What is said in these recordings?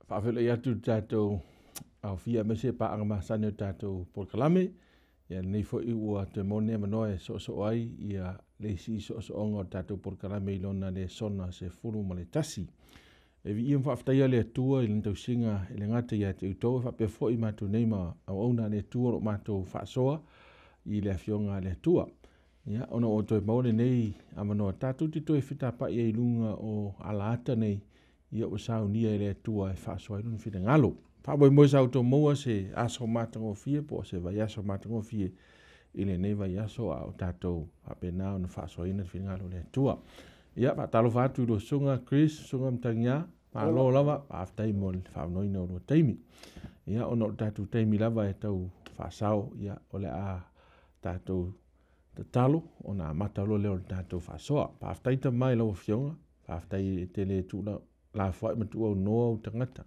Faafeiloai atu i le tatou aofia aemaise paaga masani o le tatou polokalame. Ia lenei foi ua toe maua lenei avanoa e soosoo ai ia le isi soosooga o le tatou polokalame i lona lesona 11. E viia ma faafetaia le Atua i lana tausiga e le gata ia te outou ae faapea foi matou nei ma auauna a le Atua o lo o matou faasoa i le Afioga a le Atua. Ia, ona ua toe maua lenei avanoa tatou te toe fetapai ai i luga o alaata nei, ia ua saunia e le Atua e faasoa ai lona finagalo. Faamoemoe sa outou maua se aso matagofie po o se vaiaso matagofie i lenei vaiaso a o tatou faapena ona faasoaina le finagalo o le Atua. Ia, faatalofa atu i lua susuga Chris, susuga Matagiā, malo lava, faafetai mo le faaavanoaina o lua taimi. Ia, ona o le tatou taimi lava e tau faasao, ia, o le a tatou tatalo ona amata loa lea o le tatou faasoa. Faafetai Tama i lau Afioga, faafetai e te le tuulafoai ma tuuaunoa ou tagata.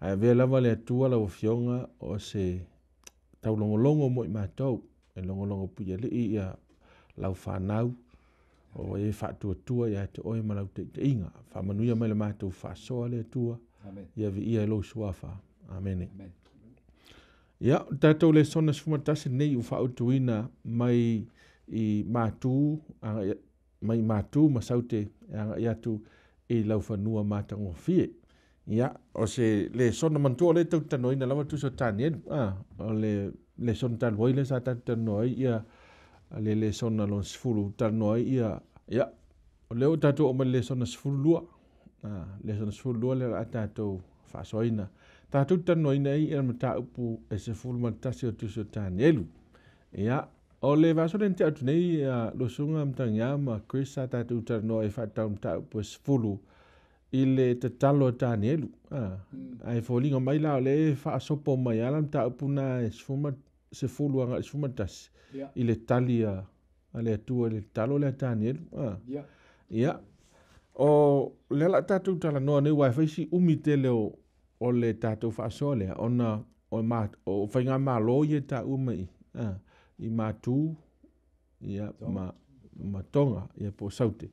Ae avea lava le Atua lau Afioga o se taulogologo mo i matou, e logologo puialii ia lau fanau, o e faatuatua ia te oe ma lau taitaiga. Faamanuia mai le matou faasoa le Atua, ia viia i lou suafa. Amene. Amen. Ia, o tatou lesona 11 lenei ua faautuina mai i Matu, mai Matu ma Saute e agai atu i laufanua matagofie. Ia, o se lesona manatua o lea e tau talanoaina lava tusa o Tanielu. O le lesona talu ai lea sa tatou talanoa ai ia le lesona lona 10 talanoa ai ia, ia, o lea ua tatou oo mai le lesona 12. Lesona 12 lea o le a tatou faasoaina. Tatou talanoaina ai ia le mataupu e 11 o tusi o Tanielu. Ia, o le vaiaso lea na tea atu nei, Lusuga Matagiā ma Chris sa tatou talanoa ai faatatau mataupu e 10 i le tatalo a Tanielu. Ae foliga mai la o lea e faasopo mai lava le mataupu na e 10 agai i le 11 i le tali a le Atua i le tatalo lea a Tanielu. Ia, o lea la tatou talanoa nei, aua e fai si umi tele o le tatou faasoa lea, ona o faigamalo ia e taua mai i Matu, ia, ma Toga, ia po o Saute.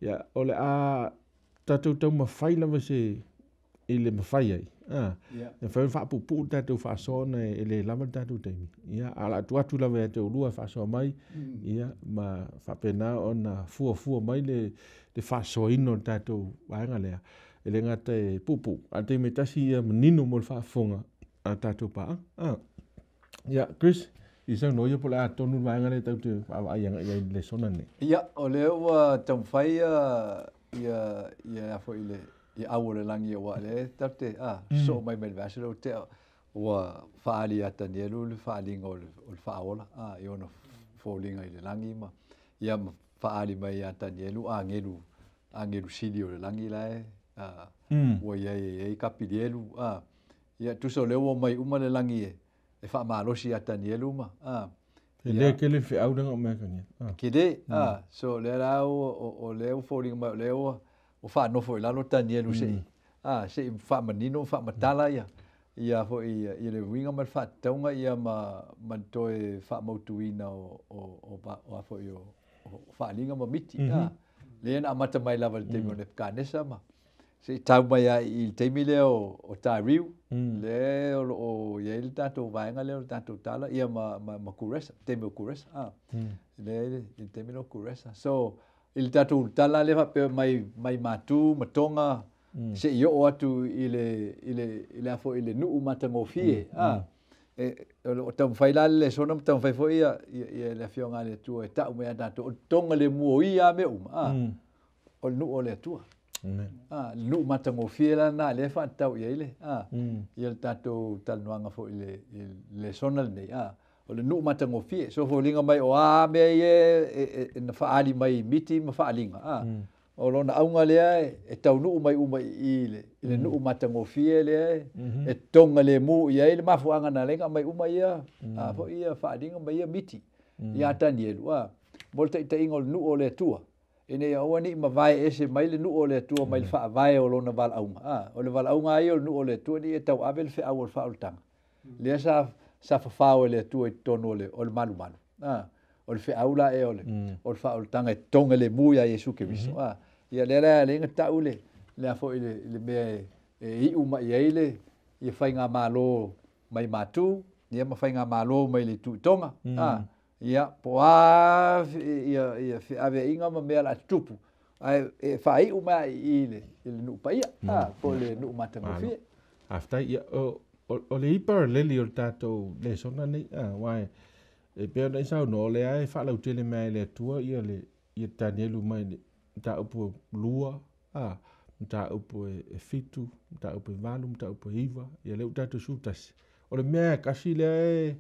Ia, o le a tatou taumafai lava se i le mafai ai. E mafai ona faapuupuu le tatou faasoa ona e le lava le tatou taimi. Ia, a o le a tuu atu lava ia te oulua e faasoa mai, ia, ma faapena ona fuafua mai le faasoaina o le tatou vaega lea. E le gata e puupuu, a o le taimi e tasi ia manino mo le faafofoga a tatou paaga. Ia, Chris, i saunoa ia po o le a tonu le vaega lea tatou te vaavaai agai ai i le lesona lenei. Ia, o lea ua taumafai ia ia foi le i au o le lagi aua lea tatou te sosoo mai mai le vaiaso lea ua tea ua faaali ia Tanielu le faaaliga o le faaola i ona foliga i le lagi ma ia ma faaali mai ia Tanielu agelu agelu sili o le lagi la e ua i ai ai Kapilielu ia tusa o lea ua omai uma le lagi e faamalosi ia Tanielu ma E le tele feau lea na aumai e Tanielu. Tele so lea la o lea ua foliga mai o lea ua faanofo i lalo Tanielu se i faamanino ma faamatala ia ia foi ia le uiga ma le faatatauga ia ma le toe faamautuina o foi o faaaliga ma miti. Lea na amata mai lava i le taimi o Nebuchadnezzar ma se i tau mai ai i le taimi lea o Tariu, lea o lo o i ai le tatou vaega lea o le tatou tala ia ma Kuresa, taimi o Kuresa. Lea i le taimi lea o Kuresa. So, i le tatou tala lea faapea mai Matu, ma Toga, se i oo atu i le foi i le nuu matagofie. O lo o taumafai la le lesona ma taumafai foi ia le Afioga a le Atua e tau mai ia tatou, o le toga le mua o ia mea uma, o le nuu o le Atua. Le nuu matagofie la na lea faatatau i ai le ia le tatou talanoaga foi i le lesona lenei. O le nuu matagofie, so foliga mai o a mea ia na faaali mai i miti ma faaliga. O lona auga lea e taunuu mai uma i le nuu matagofie lea e toga lemu i ai le mafuaaga na ala ai ona aumai uma ia foi ia faaliga ma ia miti ia Tanielu. Mo le taitaiga o le nuu o le Atua, ina ia aua ne i mavae ese mai le nuu o le Atua mai le faavae o lona valaauga. O le valaauga ia o le nuu o le Atua ina ia tauave le feau o le faaolataga. Lea sa fafao e le Atua i totonu o le malumalu. O le feau la e o le faaolataga e toga lemu ia Iesu Keriso. Ia lea la e ala ai ona tau le foi le mea e iu mai ai le ia faiga malo mai matu ia ma faiga malo mai le tuitoga ia po a ia ia feaveaiga ma mea la tupu ae e faaiu mai i le nuu paia po le nuu matagofie. Aftai ia o le ipa leli o le tatou lesona nei uae e pei ona e saunoa o lea e faalautele mai e le Atua ia le ia Tanielu mai le mataupu 2 mataupu e 7 mataupu e 8 mataupu e 9 ia lea ua tatou 11 o le mea e kasi lea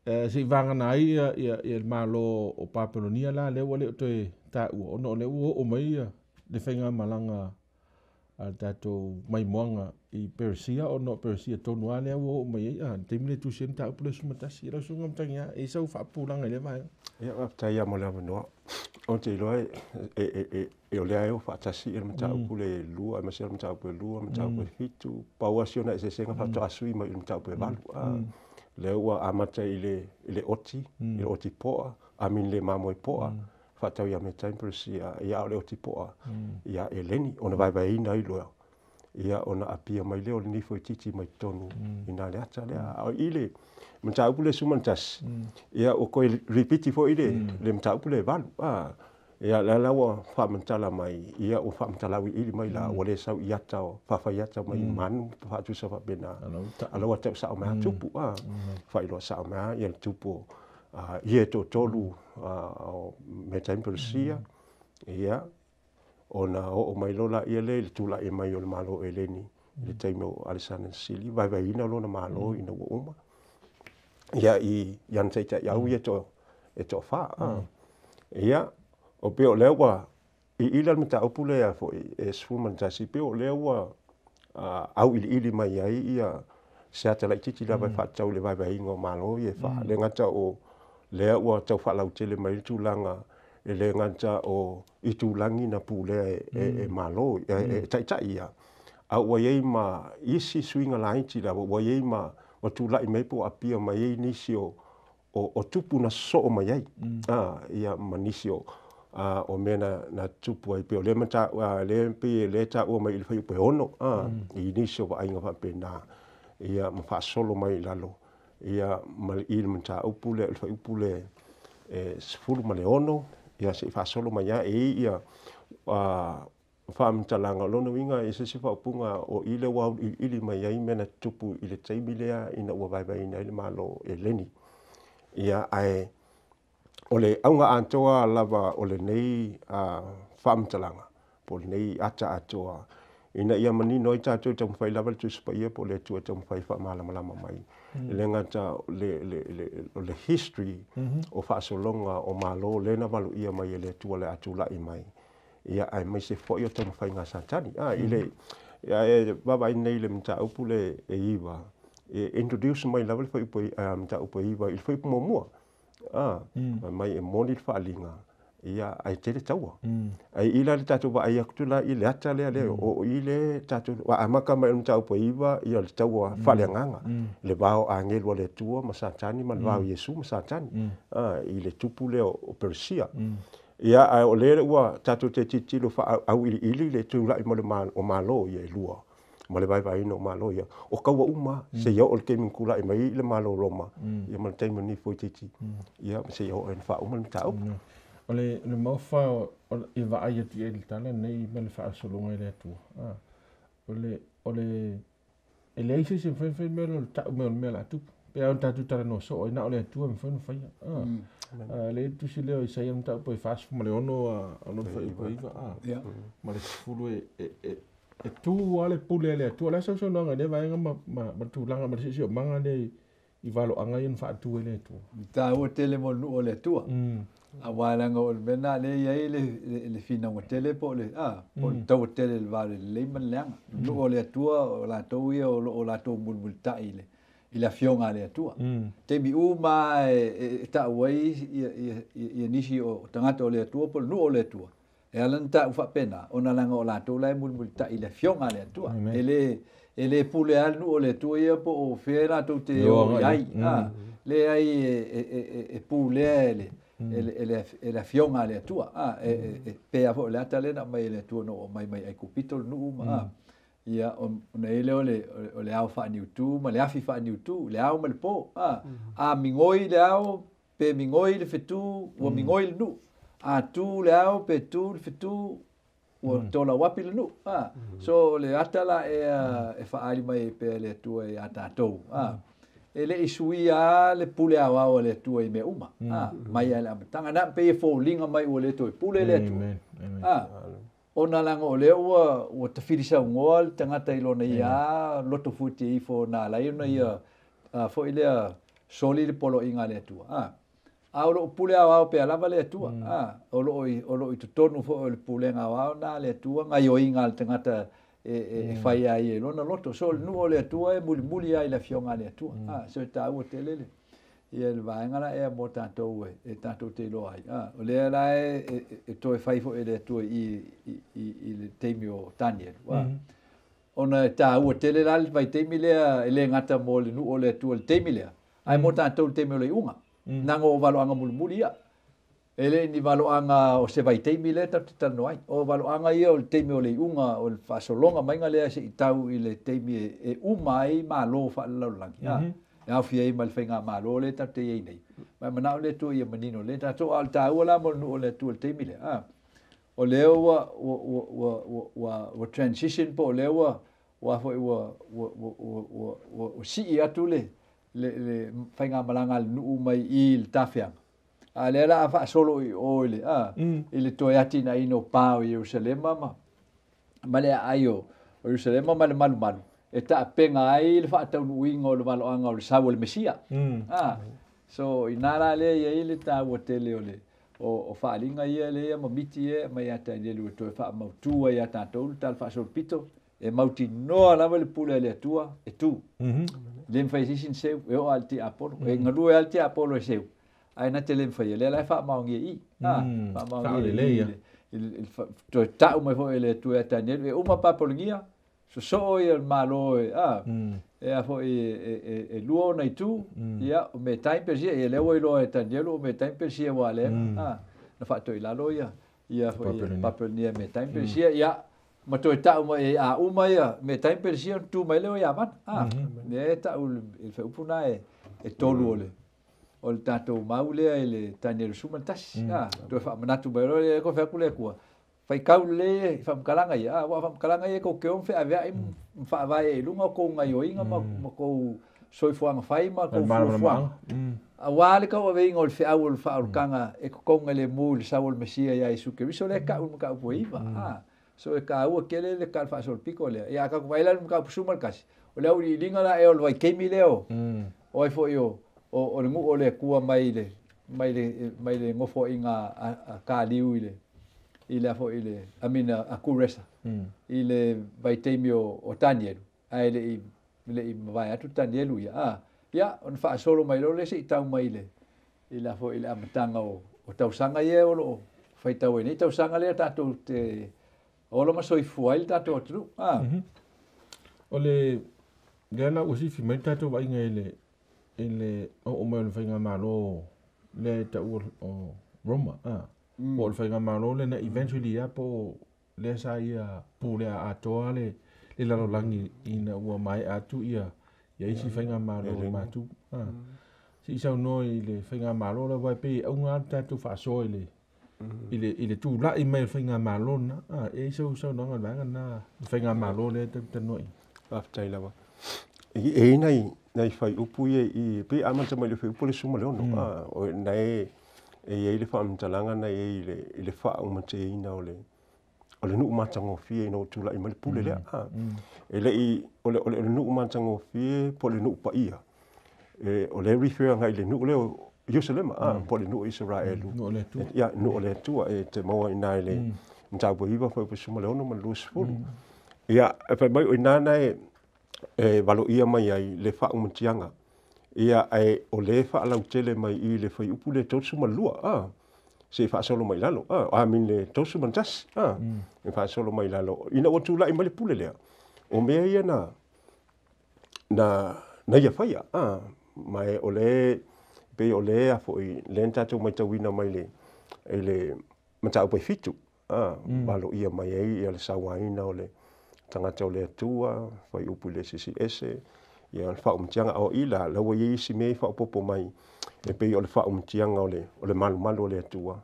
e se i vagana ai ia le malo o Papelonia la lea ua le o toe taua ona o lea ua oo mai ia le faigamalaga a le tatou maimoaga i Peresia ona o Peresia tonu lava lea ua oo mai ai le taimi le tusi ai mataupu le 11 lau susuga Matagiā e i ai sau faapupulaga i lea vaega. Ia faafetai lava mo le avanoa. Ou te iloa e o lea e o faatasi le mataupu le 2 aemaise le mataupu e 2, mataupu e 7, pau lava si ona eseesega faatoa sui mai i le mataupu e 8. Lea ua amata i le oti, i le oti poa, amin le mamoe poa, faatau ia Metai ma Peresia, ia a o le oti poa, ia Eleni, ona vaevaeina ai loa. Ia ona apia mai lea o le nifo itiiti mai totonu i nā le ata lea. A o i le mataupu le 11, ia ua toe ripiti foi le mataupu le 8. Ia la la ua faamatala mai, ia ua faamatala auiliili mai la, ua le sau i ata o faafai ata mai manu faatusa faapena. A la ua tau sao mai tupu, faailoa sao mai ia le tupu ia e toatolu o Metai ma Peresia, ia ona oo mai loa laia lea i le tulai mai o le Malo o Eleni i le taimi o Alesana Sili, vaevaeina lona Malo ina ua uma. Ia i ana taitaiau ia e toafa. Ia, o pei o lea ua i ila le mataupu lea foi e 11, pei o lea ua auiliili mai ai ia se ata laitiiti lava e faatatau i le vaevaeina o Malo ia e fa. Le gata o lea ua tau faalautele mai le tulaga e le gata o itulagi na pulea e Malo, e taitai ia. A ua i ai ma isi suiga laiti lava, ua i ai ma ua tulai mai po o apia mai ai nisi o tupu na sosoo mai ai. Ia ma nisi o mea na tupu ai pei o lea lea pei lea taua mai i le fuaiupu e 6 i nisi o vaaiga faapena ia ma faasolo mai i lalo ia ma i le mataupu lea le fuaiupu le 16 ia se i faasolo mai lava e i ia faamatalaga o lona uiga e se isi faaupuga o i le ua auiliili mai ai mea na tutupu i le taimi lea ina ua vaevaeina ai le Malo Eleni. Ia ae o le auga atoa lava o lenei faamatalaga po o lenei ata atoa ina ia manino ai tatou taumafai lava le Tusi Paia po o le Atua e taumafai faamalamalama mai. E le gata o le history o faasologa o Malo lea na valoia mai e le Atua le a tulai mai. Ia aemaise foi o taumafaiga a Satani. I le ia e vaavaai nei i le mataupu le e 9, e introduce mai lava le fuaiupu mataupu e 9 i le fuaiupu muamua. Mai e moni le faaaliga, ia ae tele taua. Ai ila le tatou vaai atu la i le ata lea lea o i le tatou amata mai o le mataupu e 9 ia le taua faaleagaga. Le va o agelu a le Atua ma Satani ma le va o Iesu ma Satani. I le tupu lea o Peresia. Ia ae o lea ua tatou te tilotilo auiliili le tulai mai o Malo ia e lua ma le vaevaeina o Malo ia. O taua uma seia oo i le taimi na tulai mai le Malo o Roma ia ma le taimi o nifo itiiti ia seia oo ina faauma le mataupu. O le maofa i vaai atu i ai le tala nei ma le faasologa i le Atua. O le e leai se isi e mafai ona fai mea o le tau mai o le mea o le a tupu. Pe a ona tatou talanoa soo ai na o le Atua e mafai ona faia. Le tusi lea o Isaia mataupu e 46 o lona fuaiupu e 9 ma le 10 e tu lava le pule a le Atua. O le a sausaunoaga i lea vaega ma tulaga ma le siosiomaga lea i valoaga ia na faatu ai le Atua. Taua tele mo le nuu o le Atua. Auā leaga o le mea lena lea e i ai le finauga tele po o le po o le taua tele i le va o le lelei ma le leaga. Nuu o le Atua o latou ia o loo latou mulimulitai i le afioga a le Atua. Taimi uma e taua ai ia nisi o tagata o le Atua po o le nuu o le Atua. E ala ona taua faapena, ona leaga o latou la e mulimulitai i le afioga a le Atua. E le pule lava le nuu o le Atua ia po o fea latou te o i ai. Leai e pulea e le afioga a le Atua. E pei lava foi o le ata lea na aumai e le Atua na oo mai mai Aikupito le nuu ma Ia ona i ai lea o le ao faaniutu ma le afi faaniutu, le ao ma le po. A migoi le ao pe migoi le fetu, ua migoi le nuu. A tu le ao pe tu le fetu, ua tolauapi le nuu. So o le ata la ea e faaali mai ai pea le Atua iā tatou. E le i suia lava le pule aoao a le Atua i mea uma, mai lava i le amataga. Na pei e foliga mai ua le toe pule le Atua. Ona leaga o lea ua tafilisaunoa le tagata i lona ia lava loto fuatia ifo na ala ai ona ia foi lea soli le poloaiga a le Atua. A o lo o pule aoao pea lava le Atua. O lo o i totonu foi o le pulega aoao na a le Atua gaoioiga a le tagata e fai ai e lona loto. So o le nuu o le Atua e mulimuli lava i le Afioga a le Atua. So e taua tele le ia le vaega la ea mo tatou e tatou te iloa ai. O lea la e toe fai foi e le Atua i le taimi o Tanielu. Ona e taua tele la le vaitaimi lea e le gata mo le nuu o le Atua i le taimi lea, ae mo tatou i le taimi o le iuga. Leaga o valoaga mulimuli ia. E le ni valoaga o se vaitaimi lea tatou te talanoa ai. O valoaga ia o le taimi o le iuga, o le faasologa maiga lea seia tau i le taimi e uma ai malo faalelalolagi, e aofia ai ma le faigamalo lea tatou te i ai nei. Ma e manao le Atua ia manino lelei tatou, a o le taua la mo le nuu o le Atua i le taimi lea, o lea ua transition po o lea ua sii atu le faigamalaga a le nuu mai i le tafeaga. A o lea o le a faasolo i o i le, i le toe atinaeina o pa o Ierusalema ma le aai o Ierusalema ma le malumalu e taapega ai le faataunuuina o le valoaga o le sau o le Mesia. So, i ina la lea e i ai le taua tele o le o faaaliga ia lea ma miti ia e aumai ia Tanielu e toe faamautu ai ia tatou le tala faasolopito e mautinoa lava le pule a le Atua e tu. E le mafai e se isi ona seu, e oo lava i le tiapolo. E galue lava le tiapolo e seu, ae na te le mafaia, lea la e faamaonia i i. Faamaonia i i toe tau mai foi e le Atua ia Tanielu, e uma Papelonia, sosoo ia le Malo e e a foi e lua ona itu, ia o Metai ma Peresia, ia lea ua iloa e Tanielu o Metai ma Peresia ua lea na faatoilalo ia foi Papelonia e Metai ma Peresia, ia ma toe tau mai ai a uma ia Metai ma Peresia ona tu mai lea o Iavana. Lea e tau i le faaupu na e tolu o le tatou mau lea i le Tanielu 11. Toe faamanatu mai loa lea, fai atu le Atua, faitau lelei i faamatalaga ia, aua o faamatalaga ia tou te o ma feaveai ma faavae ai i luga o tou gaoioiga ma tou soifuaga fai ma tou fuafuaga. Aua le tauaveina o le feau o le faaolataga e totogigalemu i le sau o le Mesia ia Iesu Keriso lea e tau i le mataupu e 9. So e taua tele le tala faasolopito lea. Ia a tatou vaai la i le mataupu 11, o le auiliiliga la ea o le vaitaimi lea o ai foi o le nuu o le Atua mai le nofoaiga a Kaliu i le foi i le I mean a Kuresa i le vaitaimi o Tanielu, ae le i mavae atu Tanielu ia. Ia ona faasolo mai loa lea seia tau mai i le foi i le amataga o tausaga ia o lo o faitau ai nei tausaga lea tatou te ola ma soifua ai le tatou atunuu. O le lea la ua sifi mai le tatou vaaiga i le oo mai o le faigamalo lea e taua o Roma, po o le faigamalo lea na eventually ia po lea sa ia pulea atoa le lalolagi ina ua maea atu ia isi faigamalo matu. Seia saunoa i le faigamalo lea, aua e pei e auga le tatou faasoa i le tulai mai o le faigamalo lena. E i ai sau saunoaga i le vaega lena, le faigamalo lea e talanoa i. Faafetai lava. E i nai faiupu ia i pei amata mai le faiupu le 16, o na e i ai le faamatalaga na i ai i le faaumateina o le nuu matagofie ina ua tulai mai le pule lea. E le i o le nuu matagofie po o le nuu paia. E, o le refer agai i le nuu lea o Ierusalema, po o le nuu o Isaraelu. Nuu o le Atua. Ia, nuu o le Atua e te maua i na i le mataupu 9 fuaiupu 16 ma le 20. Ia, e fai mai o i nā e valoia mai ai le faaumatiaga. Ia, ae o le faalautele mai i le fuaiupu le 32, se faasolo mai lalo, I mean le 31, e faasolo mai lalo. Ina ua tulai mai le pule lea, o mea ia na ia faia, ma e o le, pei o le a foi, le na tatou matauina mai i le mataupu e 7, valoia mai ai ia le sauaina o le tagata o le Atua, fuaiupu i le eseese, ia le faaumatiaga o i la la ua i ai isi mea i faaopoopo mai e pei o le faaumatiaga o le malumalu o le Atua.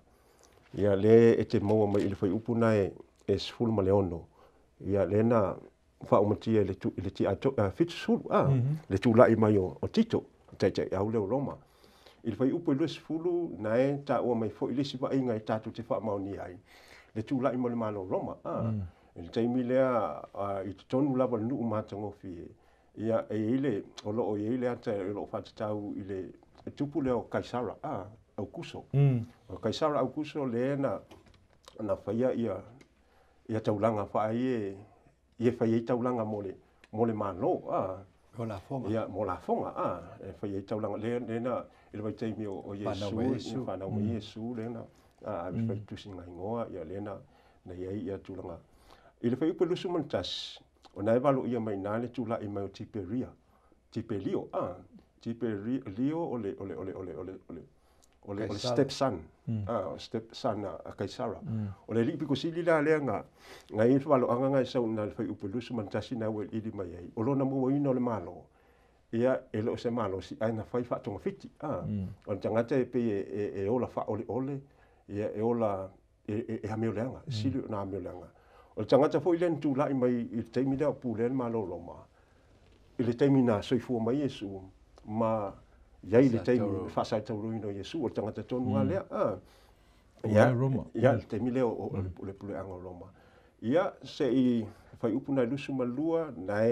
Ia lea e te maua mai i le fuaiupu na e 16, ia lea na faaumatia i le 70, le tula'i mai o Tito, taitaiau lea o Roma. I le fuaiupu e 20 na e taua mai foi le isi vaaiga e tatou te faamaonia ai le tula'i mai o le Malo o Roma. I le taimi lea i totonu lava o le nuu matagofie, ia e i ai le o loo i ai le ata o loo faatatau i le tupu lea o Kaisara Aukuso. O Kaisara Aukuso lea na faia ia taulaga faaie ia fai ai taulaga mo le Malo. Mo lafoga. Ia mo lafoga e fai ai taulaga lea na i le vaitaimi o Iesu, whanau mai Iesu lea na ave fai tusi ngaigoa ia lea na i ai ia tulaga. I le fuaiupu 21, o nai valo ia mai nā le tula'i mai o Tiperia. Tiperio, Tiperio o le stepson, stepson a Kaisara. O le lipi kusili la lea nga i whaloanga ngai sau na le fuaiupu 21 na ua ili mai ai. O lona muaina o le Malo. Ia e leo se Malo si ai na fai faatogafiti. O le tagata e pei e ola faaoleole, ia e ola e hameoleaga, sili o na hameoleaga. O le tagata foi lea na tula'i mai i le taimi lea o pulea le Malo o Roma. I le taimi na soifua mai Iesu, ma iai le taimi faasaitauroina o Iesu, o le tagata tonu lava lea. Ia le taimi lea o le puleaga o Roma. Ia se'i fuaiupu na e 22 na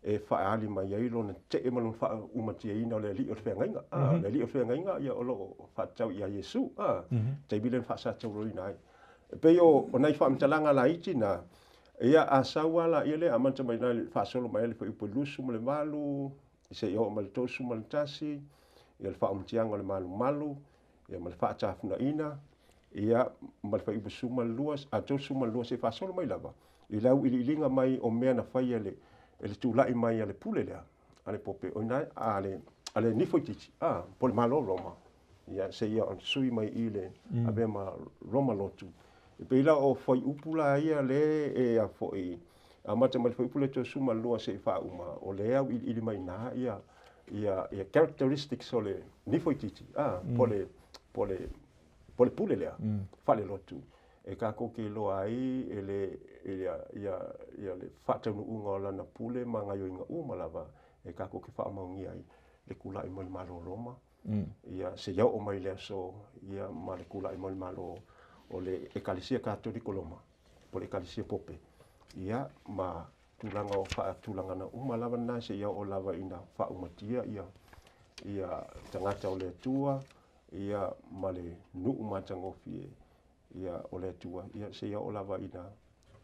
e faaali mai ai lona tee ma lona faaumatiaina o le alii o le feagaiga. Le alii o le feagaiga ia o loo faatatau ia Iesu. Taimi lea na faasatauroina ai. E pei o nai faamatalaga laiti na ia a sau ala ia lea amata mai na le faasolo mai le fuaiupu 28 seia oo mai le 31, ia le faaumatiaga o le malumalu, ia ma le faatafunaina, ia ma le fuaiupu 12 a 32 se faasolo mai lava i le auiliiliga mai o mea na faia e le tula'i mai a le pule lea a le pope o ina a le nifoititi po le Malo o Roma, ia seia sui mai i le avea ma Roma lotu. E pei la o fuaiupu la ia le e a foi amata mai le fuaiupu le 32 se'i faauma o le auiliili mai na ia characteristics o le nifoititi po le pule lea faalelotu e kākou ke iloa ai e le ia le faataunuuga o lana pule ma gaioiga uma lava e kākou ke faamaonia ai le kula'i mai le Malo o Roma, ia seia oo mai le aso ia ma le kula'i mai le Malo o le Ekalesia Katoliko Roma po le Ekalesia Pope, ia ma tulaga o faatulagana uma lava na seia oo lava ina faaumatia ia tagata o le Atua, ia ma le nuu matagofie ia o le Atua, ia seia oo lava ina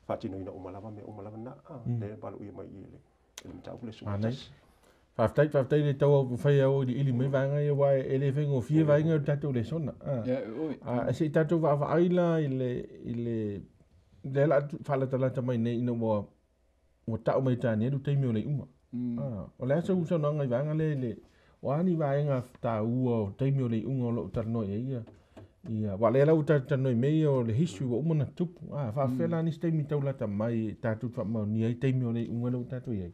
faatinoina uma lava mea uma lava na lea valoia mai i le mataupu le 11. Faafetai le tau fai au i ili mai vaega ia wa e le faigofie vaega o tatou lesona. A se i tatou vaavaai la i le lea la faalatalata mai nei ina ua tau mai Tanielu taimi o le iuga. O le a sau saunoaga i vaega lea i le o a ni vaega taua o taimi o le iuga o loo talanoa i ai ia. Ia, wa lea la ua talanoa i mea ia o le history ua uma na tupu. Faafefea la nisi taimi taulata mai tatou faamaonia ai taimi o le iuga lea ua tatou i ai.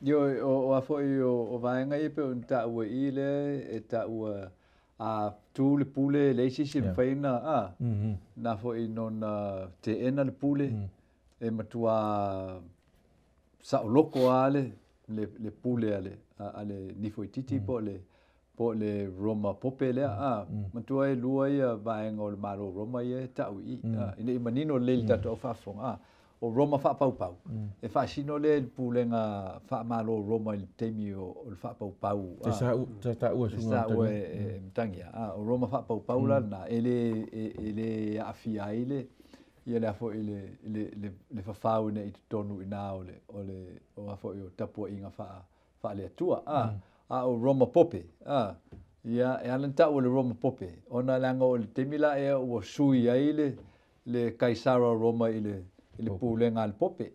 Io o a foi o vaega ia pe o na taua i le e taua a tu le pule le isi se mafai na na foi nona teena le pule e matua saoloko a le pule a le nifoititi po le Roma pope lea matua e lua ia vaega o le Malo Roma ia e tau i ina i manino le le tatou faafofoga o Roma faapaupau e faasino lea i le pulega faamalo Roma i le taimi o le faapaupau te taua suga e matagia o Roma faapaupau la lena e le aafia ai le ia le foi le fafau ina i totonu ina o le o a foi o tapuaiga faaleatua a o Roma pope ia e ala na taua le Roma pope ona leaga o le taimi la ea ua sui ai le Kaisara o Roma i le pulega a le pope.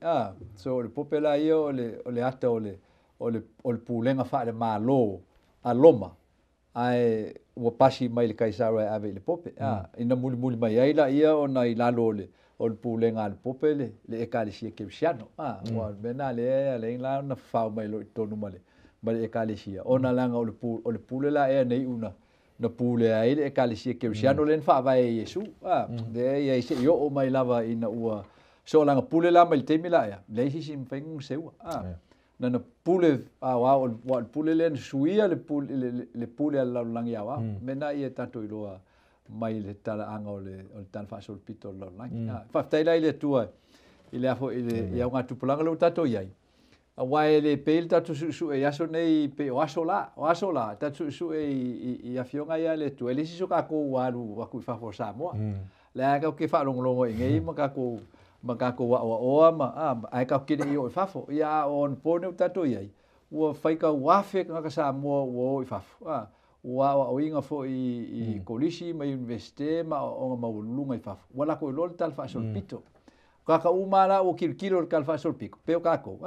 So o le pope la ia o le ata o le pulega faalemalo a Roma. Ae ua pasi mai le Kaisara e ave i le Pope. Ina mulimuli mai ai laia ona i lalo o le o le pulega a le Pope le le Ekalesia Kerisiano. Ua o le mea lena lea e ala ai la ona fafao mai loa i totonu ma le ma le Ekalesia, ona leaga o le o le pule la ea na iu na na pulea ai le Ekalesia Kerisiano lea na faavae e Iesu. Lea e i ai seia oo mai lava ina ua soalaga pule la mai le taimi la ea, leai se isi e mafai ona seua. Na na pule aoao, aua o le pule lea na suia le pule, le pule a le lalolagi aoao. O mea na ia tatou iloa mai le talaaga o le o le tala faasolopito o le lalolagi. Faafetai la i le Atua i le a foi i le i augatupulaga lea ua tatou i ai, aua e le pei le tatou suesue i aso nei pei o aso la. O aso la, tatou suesue i afioga ia a le Atua, e leai se isi o tatou ua alu atu i fafo o Samoa. Lea tatou te faalogologo i nei ma tatou ma tatou aoaoa ma ae tatou te le i oo i fafo. Ia a o anapo nei ua tatou i ai, ua faitau afe tagata Samoa ua o i fafo. Ua aoaoina foi i kolisi ma iunivesite ma aoaoga maualuluga i fafo. Ua latou iloa le tala faasolopito. O tagata uma lava la ua tilotilo i le tala faasolopito, pei o tatou,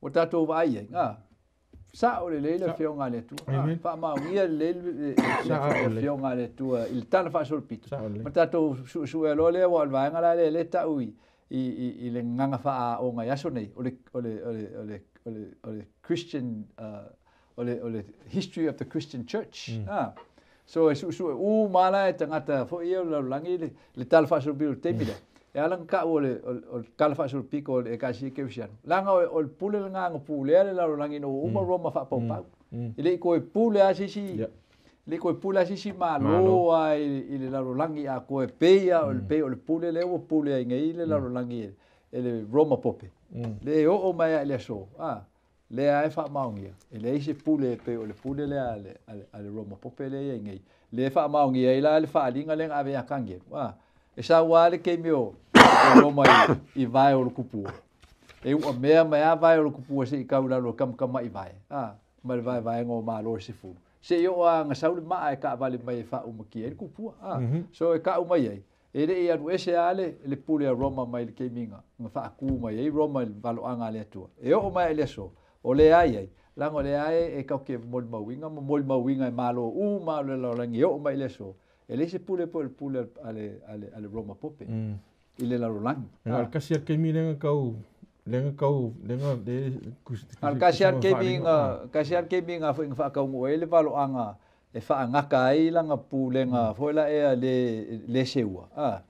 ua tatou vaai i ai, Sa'o lelei le Afioga a le Atua. Faamaonia lelei le Afioga a le Atua i le tala faasolopito. Ma tatou suesuea loa lea, aua o le vaega la lea lea e ta'u i i le gagana faaaoga i aso nei, o le o le o le o le o le o le Christian o le o le history of the Christian Church. So e suesue uma lava la e tagata foi ia o le lalolagi le le tala faasolopito i le taimi lea. E ala ona ta'u o le o le tala faasolopito o le Ekalesia Kerisiano, leaga o le pule lena na pulea le lalolagi ina ua uma Roma faapaupau. E le i toe pule lava se isi, e le i toe pule lava se isi Malo lava i le lalolagi atoa e pei lava o le pei o le pule lea ua pule ai nei le lalolagi e le Roma Pope. Lea e oo mai lava i le aso, lea lava e faamaonia, e leai se pule e pei o le pule lea a le Roma Pope lea e i ai nei. Lea e faamaonia ai la le faaaliga lea na ave ia Tanielu. E sau lava le taimi o Roma i vae o le tupua, e uamea mai lava vae o le tupua seia tau i lalo o le tamatamai vae, ma le vaevaega o Malo e 10, seia oo lava ina sau le maa e taavale mai e faaumakia ai le tupua. So e tau mai ai, E le i alu ese lava le pule a Roma mai le taimi na faatu mai ai Roma i le valoaga a le Atua. E oo mai lava i le aso, o lea a i ai, leaga o lea lava e tatou te molimauina ma molimauina e Malo uma o le lalolagi e oo mai i le aso, e leai se pule pei o le pule a le Roma Pope i le lalolagi. Na o le tasi lava le taimi lea na tau, lea na tau, lea na, lea Na o le tasi lava le taimi na, tasi lava le taimi na foi na faataunuu ai le valoaga e faagata ai lana pulega foi la ea le le seua, a,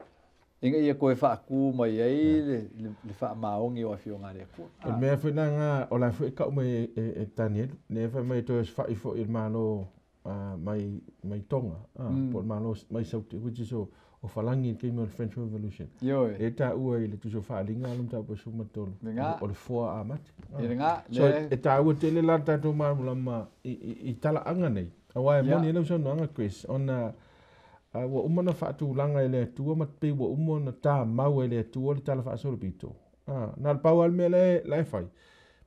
ina ia toe faatu mai ai le le faamaoni o Afioga a le Atua. O le mea foi lena o la foi e tau mai e Tanielu, lea fai mai e toe osofai foi i le Malo mai mai Tonga, po o le Malo mai Saute, which is o Falagi i le taimi o le French Revolution. Ioe. E taua i le Tusi o Faaaliga le mataupu e 13, o le foa amata. I lena, So e taua tele la le tatou malamalama i talaaga nei, aua e moni ai lau saunoaga Chris, ona ua uma ona faatulaga e le Atua ma pei ua uma ona tamau e le Atua le tala faasolopito. Na o le pau lava le mea la e fai,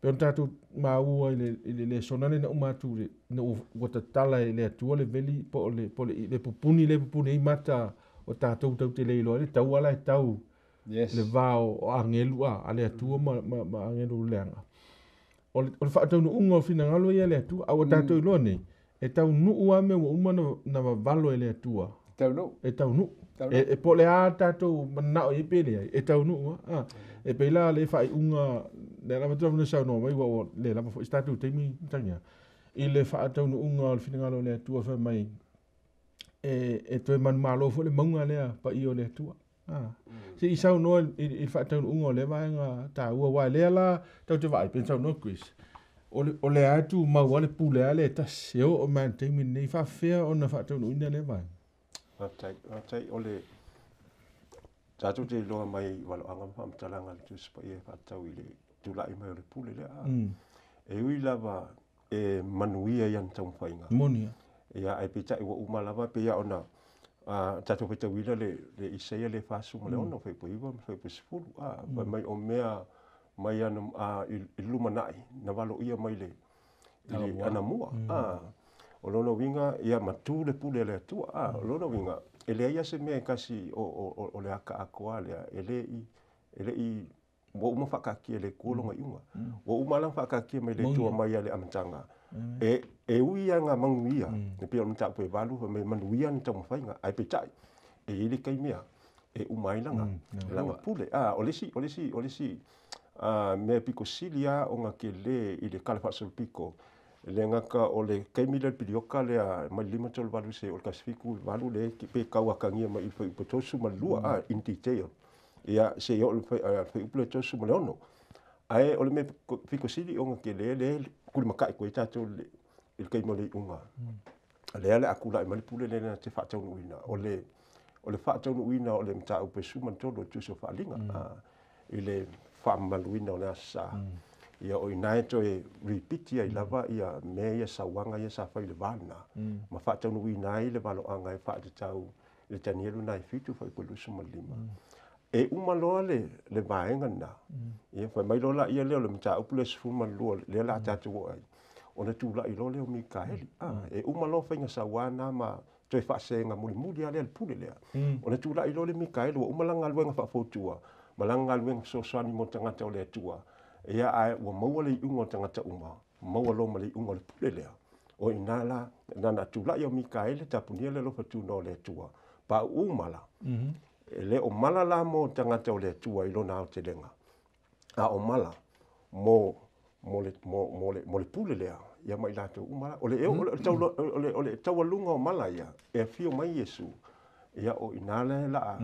pei ona tatou maua i le lesona lea na uma atu ina ua tatala e le Atua le veli po o le po o le pupuni lea e pupuni ai mata o tatou tatou te le iloa ai le taua la e tau le va o agelu a le Atua ma agelu leaga. O le faataunuuga o finagalo ia a le Atua, a ua tatou iloa nei, e taunuu lava mea ua uma ona vavalo e le Atua. Taunuu. E taunuu. E po o le a tatou manao i ai pe leai, e taunuu lava. E pei la le faaiuga, lea lava te lava saunoa mai, ua ua le lava foi se tatou taimi Tagia, i le faataunuuga o le finagalo o le Atua fai mai, e toe manumalo foi le mauga lea paia o le Atua. Se i saunoa i le faataunuuga o lea vaega taua, aua lea la tatou te vaai, pei ona saunoa Chris, o lea e tumau lava le pule lava lea e tasi, e oo mai lava i le taimi lenei, e faapefea ona faataunuuina lea vaega? Faafetai, faafetai. O le tatou te iloa mai valoaga ma faamatalaga a le Tusi Paia e faatatau i le tulai mai o le pule lea. E ui lava e manuia i ana taumafaiga. Moni. Ia, ae peitai ua uma lava pei lava ona tatou faitauina le Isaia le 46, fuaiupu 9 ma fuaiupu 10. Fai mai o mea mai ana i le lumanai na valoia mai le i le anamua. O lona uiga, ia matu le pule a le Atua. O lona uiga, e leai lava se mea e tasi o le aka atoa lea e le i e le i ua uma faakaatia e le Atua lona iuga. Ua uma la ona faakaatia mai le Atua mai lava i le amataga. E ui ia manuia, e pei o le mataupu e 8 fai mai manuia ni taumafaiga, ae peitai, e i ai le taimi e uma ai laga laga pule. O le isi mea pito sili lava ona tele i le tala faasolopito, e le gata o le taimi lea o le pilioka lea mai le 538 seia oo i le 178 lea pe tau atagia mai i le fuaiupu 32 in detail. Ia seia oo i le fuaiupu lea 36. Ae o le mea pito sili ona tele lea e tulimatai atu ai tatou i le taimi o le iuga. Lea o le a tulai mai le pule lea na te faataunuuina. O le faataunuuina o le mataupu e 13 o le Tusi o Faaaliga i le faamamaluina o le Aso Sa. Ia o i ina e toe ripiti ai lava ia mea ia sauaga ia sa fai i le va lena ma faataunuuina ai le valoaga e faatatau i le Tanielu na e 7 fuaiupu 25. E uma loa le vaega lena. Ia fai mai loa laia lea o le mataupu le 12 lea o le a tatou oo ai, ona tulai loa lea o Mikaeli. E uma loa faiga sauā na ma toe faasega mulimuli lava lea le pule lea. Ona tulai loa le Mikaeli ua uma lana galuega faafotua ma lana galuega fesoasoani mo tagata o le Atua. Ia ae ua maua le iuga o tagata uma, maua loa ma le iuga o le pule lea. O i ina la, na tulai o Mikaeli tapunia le alofa tunoa o le Atua, pauu mala. E le o mala la mo tagata o le Atua i lona aotelega, a o mala mo le pule lea, ia ma i latou uma la. O le taualuga o mala ia, e afio mai Iesu, ia o ina la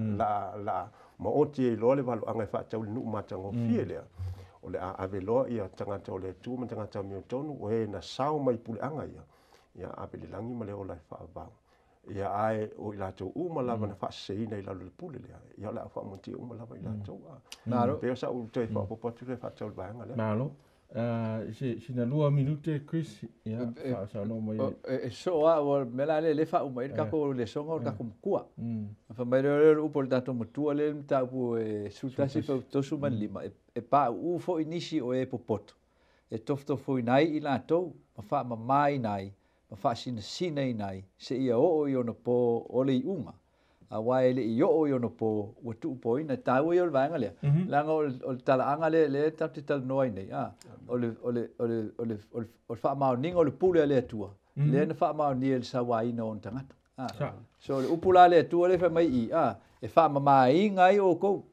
la maoti ai loa le valoaga e faatau i le nuu matagofie lea. O le a ave loa ia tagata o le Atua ma tagata amiotonu, o e na sao mai puleaga ia, ia ave le lagi ma le ola e faavavau. Ia ae o i latou uma lava na faaseseina i lalo o le pule lea, ia o le a faamuatia uma lava i latou. Pei o sa'u toe faaopoopo atu lea faatau i le vaega lea. Malo. Sina 2 minute, Chris, ia faasaunoa mai. E soo lava ua mea la lea e le faauma ai le tatou lesoga o le tatou matua. Fai mai lea o le upu o le tatou matua lea le mataupu e 11 35 e pauu foi nisi o e popoto e tofotofoina ai i latou ma faamamaina ai ma faasinasinaina ai seia oo i ona po o le iuga. Aua e le i oo i ona po ua tuupoina. Taua ia o le vaega lea. Leaga o le talaaga lea lea tatou te talanoa ai nei. O le faamaoniga o le pule a le Atua, lea na faamaonia i le sauaina o ona tagata. So le upu la le Atua lea fai mai i, e faamamaina ai outou.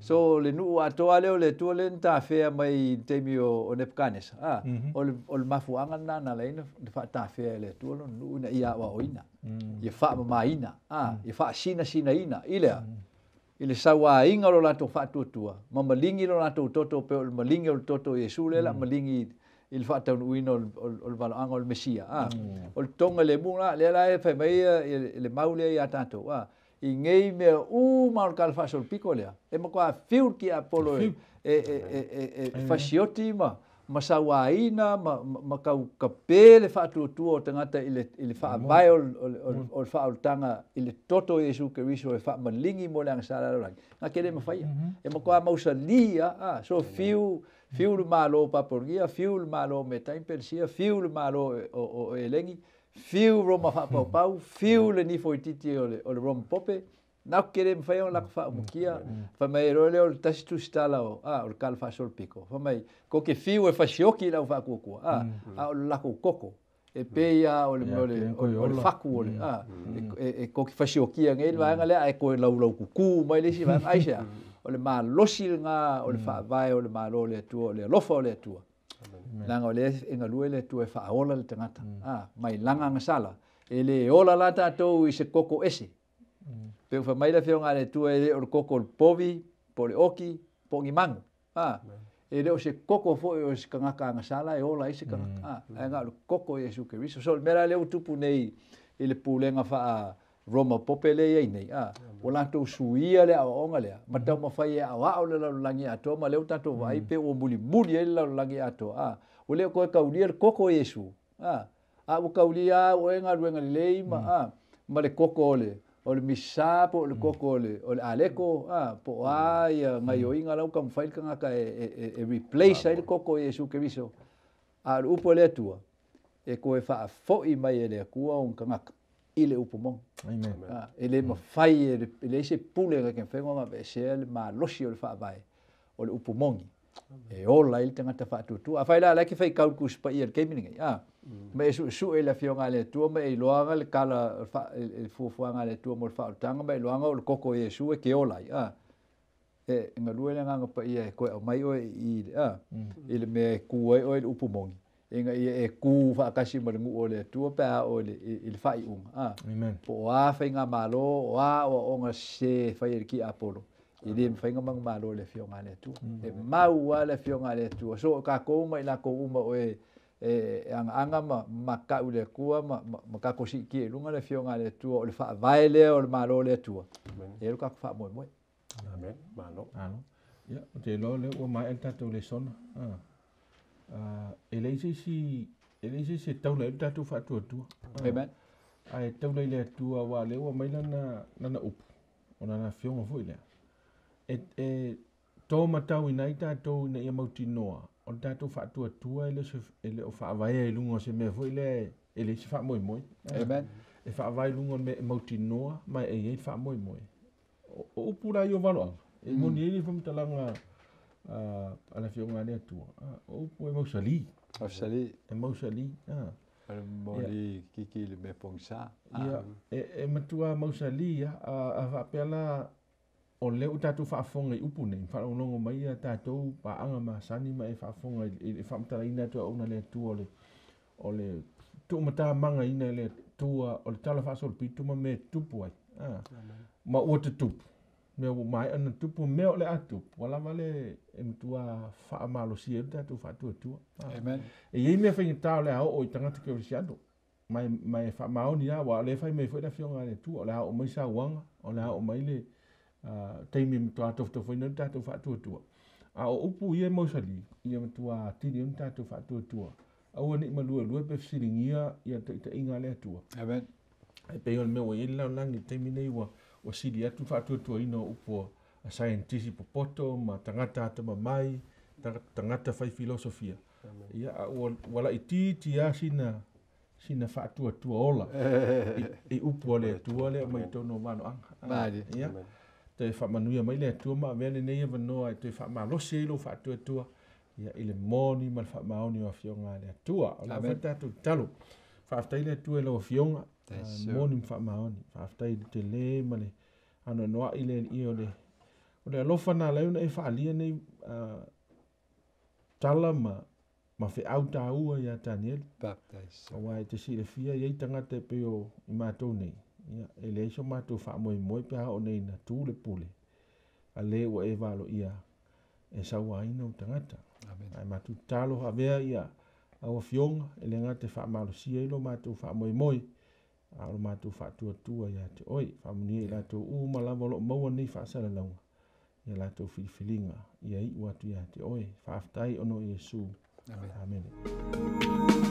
So le nuu atoa lea o le Atua lea na tafea mai i le taimi o Nebuchadnezzar. O le mafuaaga lena na ala ai na faatafea e le Atua lona nuu ina ia aoaoina, ia faamamaina, ia faasinasinaina i lea, i le sauaina o lo latou faatuatua, ma maligi lo latou toto pe o le maligi o le toto o Iesu lea la maligi i le faataunuuina o le valoaga o le Mesia. O le toga le mu la, lea la e fai mai le mau lea ia tatou. I nei mea uma o le tala faasolopito lea, e matua fiu le tiapolo e fasioti ma sauaina ma kaukapē le faatuatua o tagata i le faavae o le faaolataga i le toto o Iesu Keriso e faamaligi mo le agasala lalolagi. Na ke le mafaia. E matua mausalī a, so fiu le malo o Papologia, fiu le malo o Metai Perisia, fiu le malo o Elegi, fiu Roma faapaupau, fiu le nifo itiiti o le Roma pope, na ke le mafai ona lako faaumakia. Fai mai loa lea o le tasi tusitala o le tala faasolopito. Fai mai, ko ke fiu e fasioki i lau faakuakua, a o le lako koko, e pei a o le faku o le, e ko ke fasiokia nei le vaega lea, ae koe laulau kukū mai le isi vaega, ai sea, o le malosi lena o le faavae o le malo o le Atua, o le alofa o le Atua. Leaga o lea e galue le Atua e faaola le tagata, mai laga agasala, e le ola la tatou i se koko ese. Pe ua fai mai le afioga a le Atua e le o le koko o le povi, po o le oki, po o ni magu. E le o se koko foi o se tagata agasala e ola ai se tagata. Ae na o le koko o Iesu Keriso. So le mea la lea ua tupu nei i le pulega faa Roma pope lea i ai nei. Ua latou suia le aoaoga lea, ma taumafai e aoao le lalolagi atoa, ma lea ua tatou vaai pe ua mulimuli ai le lalolagi atoa. Ua le o toe kaulia le koko o Iesu. A ua kaulia a ua e galuega lelei ma le koko o le misā po o le koko o le aleko, po o a ia gaioiga lau taumafai le tagata e replace ai le koko o Iesu Keriso. A o le upu a le Atua, e toe faafoi mai e le Atua ona tagata i le upu moni. E le mafai e leai se pule e mafai ona aveesea le malosi o le faavae o le upu moni. E ola ai le tagata faatuatua. Afai la o la e te faitau i le Tusi Paia i le taimi lenei, a, ma e suesue i le Afioga a le Atua ma e iloaga le tala, le fuafuaga a le Atua mo le faaolataga ma e iloaga o le toto o Iesu e te ola ai, a, e galue le Agaga Paia e toe aumai oe i i, a, i le mea e tu ai oe i le upu moni, ina ia e tu faatasi ma le nuu o le Atua pe a oo i le faaiuga, a, po o a faigamalo, o a aoaoga sese e fai e le tiapolo, e le mafai ona manumalo i le Afioga a le Atua. E mau lava le Afioga a le Atua. So o tatou ma i latou uma o e agaaga ma matatau i le Atua ma tatou siitia i luga le Afioga a le Atua, o le faavae lea o le Malo o le Atua, e i ai lo tatou faamoemoe. Amen. Malo. Malo. Ia, ou te iloa o lea ua maea le tatou lesona. E leai se isi, e leai se isi e taula ai le tatou faatuatua. Amen. Ae taula i le Atua, aua o lea ua aumai lana upu, o lana afioga foi lea. E to matauina ai tatou ina ia mautinoa, o le tatou faatuatua e le o faavaea i luga o se mea foi lea e leai se faamoemoe. Amen. E faavae i luga o le mea e mautinoa ma e i ai le faamoemoe. O upu la ia o valoaga, e moni ai le faamatalaga a le Afioga a le Atua, o upu e mausali. Mausali. E mausali. O le moli kiki i le mea pogisa. Ia, e matua mausali, a faapea la, o lea ua tatou faafofoga i upu nei, faalogologo mai ia tatou paaga masani ma e faafofoga i le faamatalaina atu e auauna a le Atua o le tuumatamagaina e le Atua o le tala faasolopito ma mea e tutupu ai. Ma ua tutupu, mea ua maea ona tupu, mea o le a tupu, ua lava le e matua faamalosia ai le tatou faatuatua. Amen. E i ai mea faigata o le a oo i tagata kerisiano, ma e faamaoni lava, aua o lea e fai mai foi le Afioga a le Atua, o le a oo mai sauaga, o le a oo mai le taimi e matua tofotofoina ai le tatou faatuatua. A o upu ia e mausali, ia matua atili ai le tatou faatuatua. Aua ne i maluelue pe fesiligia ia taitaiga a le Atua. Amen. E pei o le mea ua i ai le lalolagi i le taimi nei, ua sili atu le faatuatuaina o upu a scientist popoto ma tagata atamamai, tagata fai filosofia. Ia, a ua laitiiti lava sina faatuatua ola i upu a le Atua lea mai totonu o valoaga. Ia, toe faamanuia mai le Atua ma avea lenei avanoa e toe faamalosi ai lou faatuatua, ia, i le moni ma le faamaoni o Afioga a le Atua. O le a fai tatou tatalo. Faafetai le Atua i lau Afioga, moni ma faamaoni. Faafetai i le tele ma le anoanoai le alii o le alofa na alai ona e faalia nei tala ma feau tāua ia Tanielu. Aua e te silafia i ai tagata e pei o i matou nei, ia, e leai so matou faamoemoe pe a oo nei ina tu le pule, a le ua e valoia e sauaina o tagata. Ae matou tatalo avea ia au afioga e le gata e faamalosia ai lo matou faamoemoe, a o lo matou faatuatua ia te oe. Faamanuia i latou uma lava o lo o maua nei faasalalauga, ia latou filifiliga ia iu atu ia te oe. Faafetai ona o Iesu. Amen. Amen.